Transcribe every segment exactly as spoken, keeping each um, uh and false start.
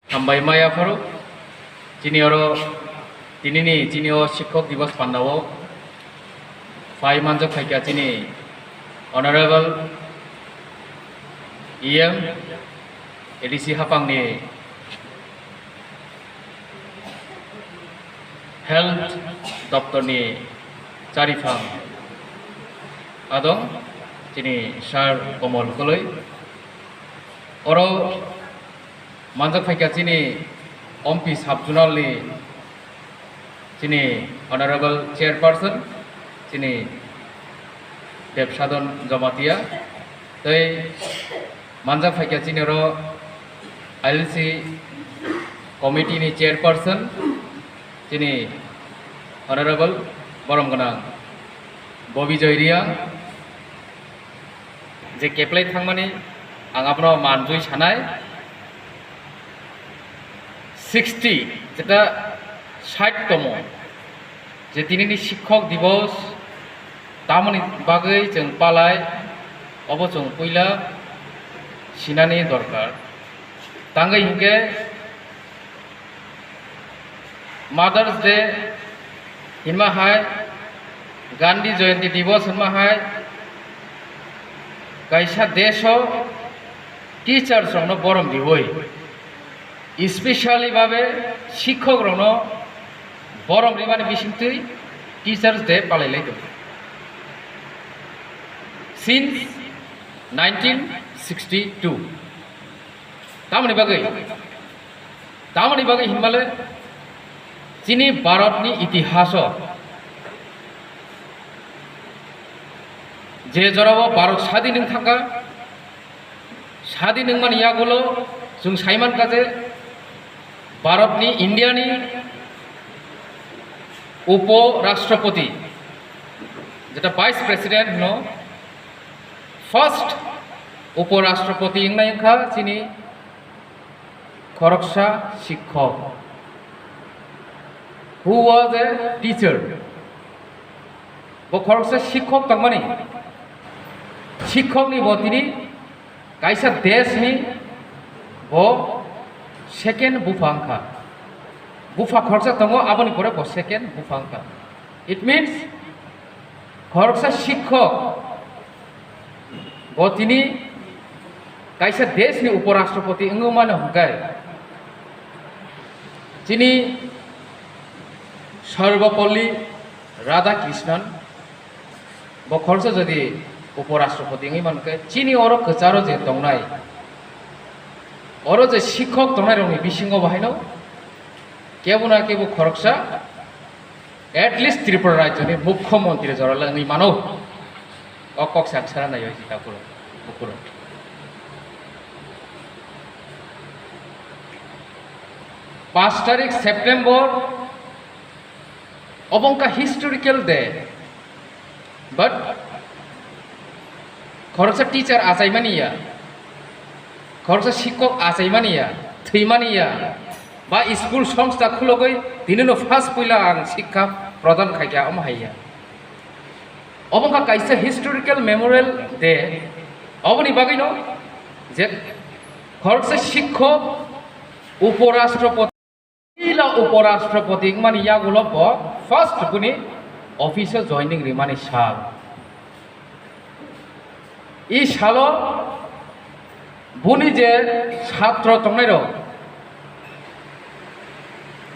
Hambai maya phoro chini oro tinini chini o Shikhok Divas pandao phai manjak phaikha chini Honorable E M, A D C hapangni Health Doptorni chariphang adong chini Sir Komol Koloi. Oro manjak phaikha chini Ompi Sub-Zonal ni chini Honorable Chairperson chini Debsadon Jamatia tei manjak phaikha chini oro I L C committee ni chairperson chini Honorable borom gwnang Bobi Joy Reang je keplai thangmani ang abono manjui sanai. Sixty jeta sait tomo je tinini Shikhok Divas tamoni bagwi chwng palai, obo chwng puila sinani dorkar. Tangwi hinkhe Mother's Day hinma hai, Gandhi Jayanti Divas hinma hai, kaisa desh o teachers rokno borom riwi, especially babe shikhok rokno borom rimani bisingtwi Teachers Day palai lai tongo since nineteen sixty-two. Tamoni bagwi, tamoni bagwi hinmale chini Bharatni itihaso je jorao Bharat sadin wng thangkha, sadin wngmani yagulo chwng saimankha je Bharatni, Indiani Upo Rashtrapati, jeta Vice President hwno, first Upo Rashtrapati wngnai wngkha chini khoroksa shikhok, who was a teacher. Bo khoroksa shikhok tongmani, shikhokni bo tini kaisa deshni bo second bupha wngkha. Bupha khoroksa tongo, aboni pore bo second bupha wngkha. It means khoroksa shikhok bo tini kaisa deshni Uporashtrapati wngwi mano hwnkhe chini Sarvepalli Radhakrishnan bo khoroksa jodi Uporashtrapati wngwi mano hwnkhe chini oro kwcharo je tongnai, oro je shikhok tongnairokni bisingo bo haino kebo na kebo khoroksa at least Tripura rajyoni mukhyamantri jorala wngwi mano. O kok sak sara nai oi jita kuro, bukuro. Paanch tarik September, obo wngkha historical day. But khoroksa teacher achaimani ya, khoroksa shikhok achaimani ya, thwimani ya, ba school songstha khulogwi tinino first puila ang shikha prodhan khaikha, omo hai ya. Obo wngkha kaisa historical memorial day. Oboni bagwino je khoroksa shikhok Uporashtrapati, ila Uporashtrapati wngmani yagulo bo first boni office o joining rimani sal. I salo buni je satro tongnairok,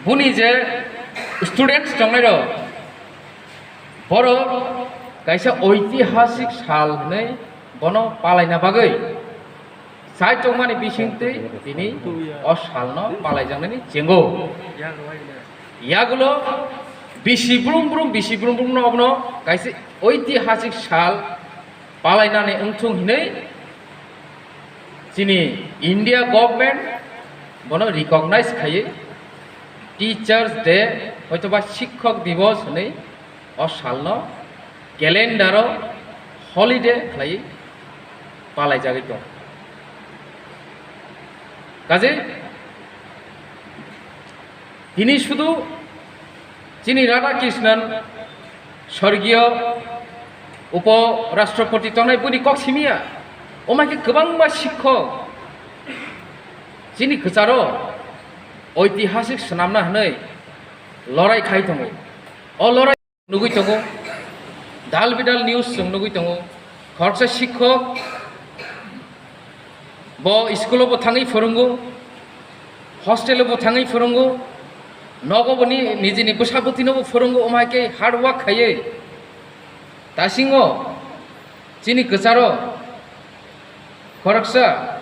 buni je students tongnairok, borok kaisa oitihasik sal hinwi bono palaina bagwi chai tongmani bisingtwi tini o salno palaijaknani chengo. Yagulo bisi brum brum, bisi brum brumno obono kaisa oitihasik sal palainani wngthung hinwi chini India government bono recognize khaiwi Teachers Day hoitoba Shikhok Divas hinwi o salno calendar o holiday khlaiwi palaijagwi tongo. Kaje tini sudu chini Radha Krishnan sorgiyo Upo Rashtrapati tongnai boni kok simiya, omai khe kwbangma shikhok chini kwcharo oitihasik swnamna hwnwi lorai khai tongo. O lorai nugwi tongo, dal bidal news chwng nugwi tongo. Khoroksa sikhok bo school-o bo thangwi phwrwngo, hostel-o bo thangwi phwrwngo, nogo bo ni-, nijini bwsa bwtwino bo phwrwngo, omo hai khe hard work khaiwi. Tasingo chini kwcharo khoroksa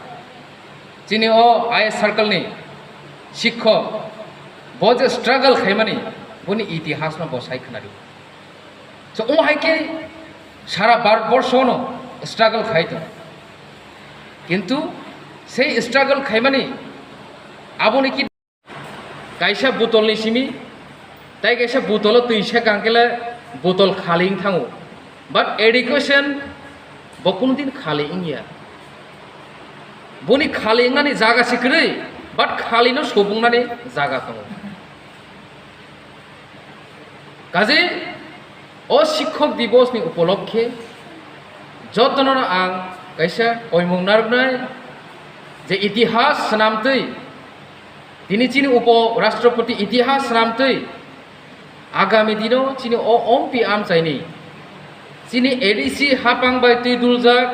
chini o I A S circle ni sikhok bo je struggle khaimani boni itihasno bo sai khwnadi. So, omo hai khe sara Bharat borshono struggle khai tongo. Kintu sei struggle khaimani aboni ki kaisa botolni simi, tai kaisa botolo twi se kangkele botol khali wng thango. But education bo kunu din khali wngya. Boni khali wngnani jaga se kwrwi, but khalino subungnani jaga tongo. Kaje o Shikhok Dibos ni upolokhe jotono ang kaisa koimung narwknai je itihas swnamtwi, tini chini upo rashtrapati itihas swnamtwi agami dino chini o ompi amchaini chini A D C hapang bai twi duljak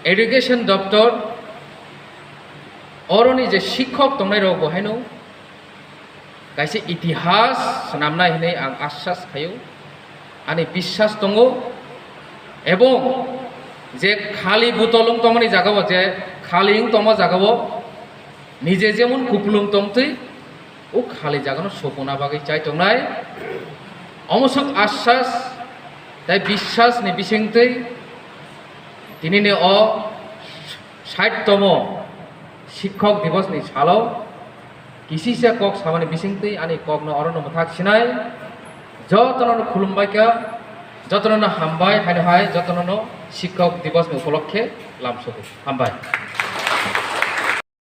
education doptor oroni je shikhok tongnai rok bo haino kaisa itihas swnamnai hinwi ang asas khaio, ani biswas tongo. Ebong je khali botol wng tongmani jagao, je khali wng tongma jagao nije jemon kupulung tongtwi, o khali jagano sopona bagwi chai tongnai. Omosok asas tai biswas ni bisingtwi tinini o sait tomo Shikhok Dibos ni salo kisisa kok samani bisingtwi ani kokno orono mwthak sinai. Jotono no khulumbai kha, jotono no hambai, haino hai jotono no Shikhok Dibos ni upolokhe lamsogo. Hambai.